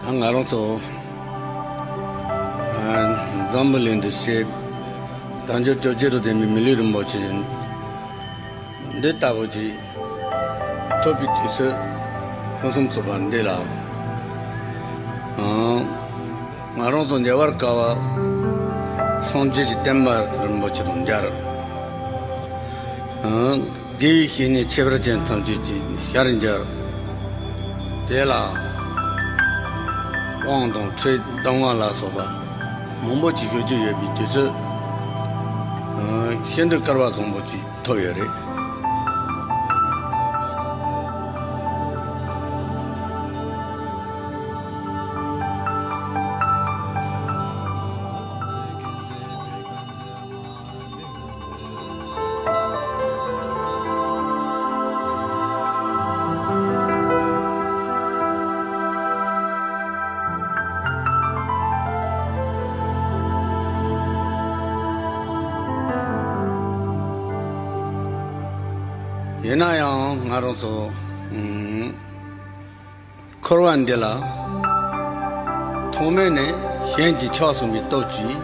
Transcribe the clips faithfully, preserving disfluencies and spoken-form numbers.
ང་རང་ཚོ་འཛམ་བུ་གླིང་འདི་ཕྱི་དལ་འབྱོར་བཅོ་བརྒྱད་དུ་ལྡན་པའི་མི་ལུས་རིན་པོ་ཆེ་འདི་ལྟ་བུ་ཅིག་ཐོབ་པའི་དུས་ཚོད་ཕུན་སུམ་ཚོགས་པ་འདི་ལ། ང་རང་ཚོ་འདི་བར་དཀའ་བ་སངས་རྒྱས་ཀྱི་བསྟན་པ་རིན་པོ་ཆེ་དང་མཇལ། དགེ་བའི་བཤེས་གཉེན་ཁྱད་པར་ཅན་ཐམས་ཅད་ཀྱི་ཞལ་མཇལ། དེ་ལ་དབང་དང་ཁྲིད་གདམས་ངག་ལ་སོགས་པ་མང་པོ་ཅིག་ཞུ་རྒྱུ་ཡོད་པའི་དུས་ཚོད། ཤིན་ཏུ་སྐལ་བ་བཟང་པོ་ཅིག་ཐོབ་ཡོད་རེད། ཡིན་ན་ཡང་ང་རང་ཚོ་འཁོར་བ་འདི་ལ་ཐོག་མེད་ནས་གཞན་གྱིས་ཆགས་སོང་བའི་སྟོབས་ཀྱིས།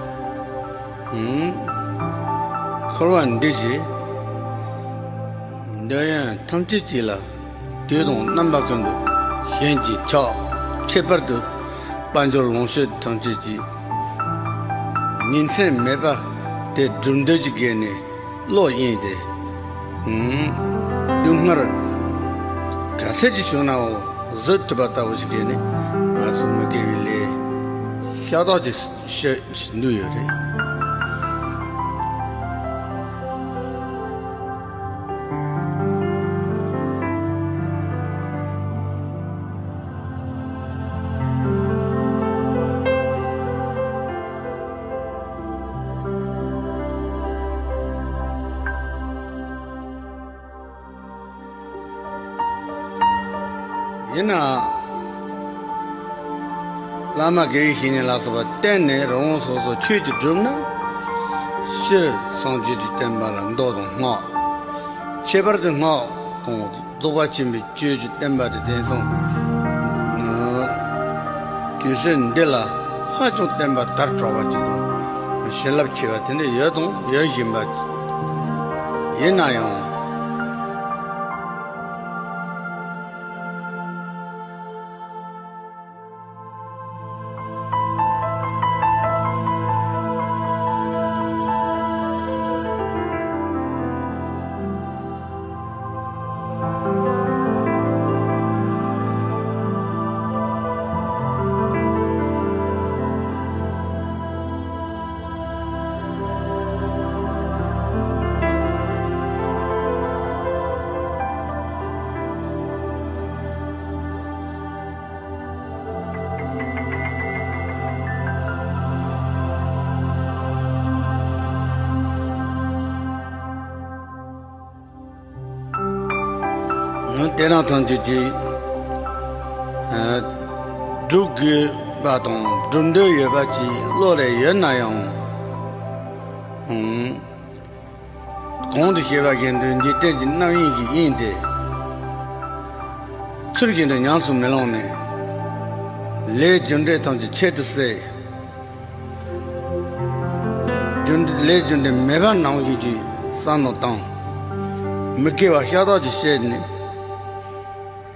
འཁོར་བ་འདི་བཞིན་འདོད་ཡོན་ཐམས་ཅད་ཀྱི་ལ་དུས་དང་རྣམ་པ་ཀུན་ཏུ་གཞན་གྱིས་ཆགས། ཁྱད་པར་དུ་དཔལ་འབྱོར་ལོངས་སྤྱོད་ཐམས་ཅད་ཀྱི་ཉིན་མཚན་མེད་པ་དེ་སྒྲུབ་འདོད་ཀྱི་སྒོ་ནས་བློ་གཡེངས་ཏེ། སྡུག་བསྔལ་ག་ཚད་ཀྱི་བྱུང་ནའང་བཟོད་ཐུབ་པ་ལྟ་བུ་ཞིག་གིས་ནི་ང་ཚོ་མི་དགེ་བའི་ལས་ཤ་སྟག་ཅིག་བྱེད་བཞིན་དུ་ཡོད་རེད། ཡིན་ནའང་། བླ་མ་དགེ་བའི་བཤེས་གཉེན་ལ་སོགས་པ་བསྟེན་ནས་རང་རང་སོ་སོ་ཆོས་ཀྱི་སྒྲུབ་ན། སྤྱིར་སངས་རྒྱས་ཀྱི་བསྟན་པ་ལ་མདོ་དང་སྔགས། ཁྱད་པར་དུ་སྔགས་དང་རྫོགས་པ་ཆེན་པོའི་ཆོས་ཀྱི་བསྟན་པ་དེ་དེང་སང་དུས་ཚོད་འདི་ལ་ཧ་ཅང་བསྟན་པ་དར་དྲགས་པ་ཅིག་དང་བྱིན་རླབས་ཆེ་བ་དེ་འདྲ་ཡོད་དང་ཡོད་བཞིན་པ་ཡིན་ན་ཡང་། ནི་དེ་རང་ཐམས་ཅད་ཀྱིས་ཨ་སྒྲུབ་དགོས་པ་དང་སྒྲུབ་འདོད་ཡོད་པ་ཅིག་བློ་ལ་ཡོད་ན་ཡང་། ཨང་། གོང་དུ་བཤད་པ་བཞིན་དུ་འཇིག་རྟེན་གྱི་རྣམ་གཡེང་གིས་གཡེངས་ཏེ། ཚུལ་བཞིན་དུ་ཉམས་སུ་མི་བླངས་ནས། ལས་རྒྱུ་འབྲས་ཐམས་ཅད་ཆེད་དུ་བསད། རྒྱུ་འབྲས་ལས་རྒྱུ་འབྲས་མེད་པ་ནང་བཞིན་གྱི་བསམ་བློ་བཏང་། མི་དགེ་བ་ཤ་སྟག་ཅིག་བྱས་ནས།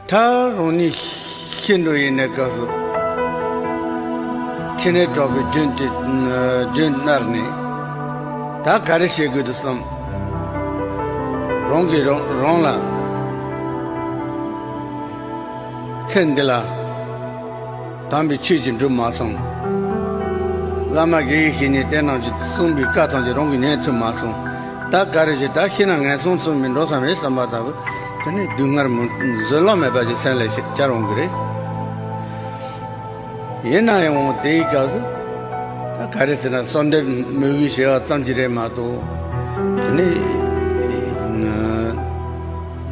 ད་རང་ཉིད་ཤི་འགྲོ་ཡིན་ནའི་སྐབས་སུ་ཕྲིན་ལས་དྲག་པོའི་རྒྱུན་དེ་རྒྱུན་མནར་ནས། ད་ག་རེ་བྱེད་དགོས་འདུག་བསམ། རང་གིས་རང་རང་ལ་ཚེ་འདི་ལ་དམ་པའི་ཆོས་ཀྱི་སྒྲུབ་མ་སོང་། བླ་མ་དགེ་བའི་བཤེས་གཉེན་དེ་རྣམས་ཀྱིས་གསུངས་པའི་བཀའ་ཐམས་ཅད་རང་གིས་ཉན་ཐུབ་མ་སོང་། ད་ག་རེ་བྱེད། ད་ཤི་ན་ངན་སོང་ཚུར་མི་འགྲོ་ས་མེད་བསམ་པ་ལྟ་བུ། དེ་ནི་སྡུག་བསྔལ་མི་བཟོད་གླགས་མེད་པ་ཞིག་སེམས་ལ་ཤར་འོང་གི་རེད། ཡིན་ན་ཡང་དེའི་སྐབས་སུ་ད་ག་རེ་ཟེར་ན་གསོལ་འདེབས་མོས་གུས་བྱེད་པ་ཙམ་གྱིས་རེད་མ་གཏོགས། དེ་ནི་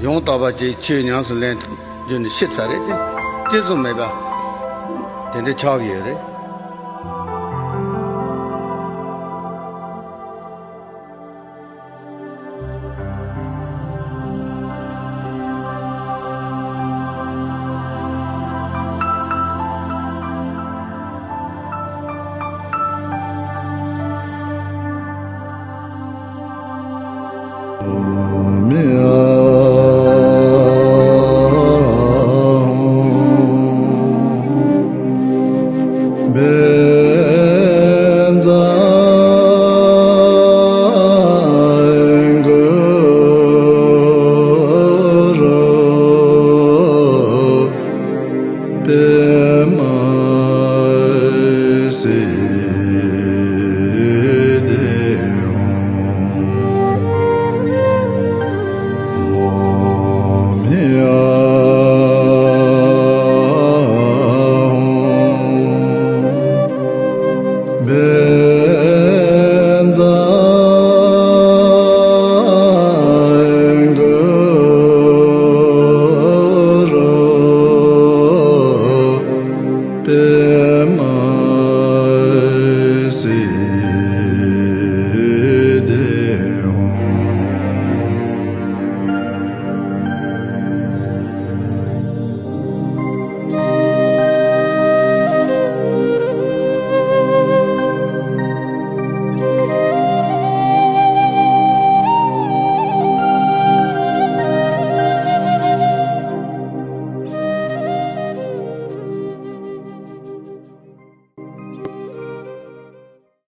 ཡང་དག་པ་ཅིག་ཆོས་ཉམས་སུ་ལེན་རྒྱུ་ནི་ཤི་ཚར་རེད་དེ། ཅི་བཟུང་མེད་པ་དེ་འདྲ་ཆགས་ཀྱི་ཡོད་རེད།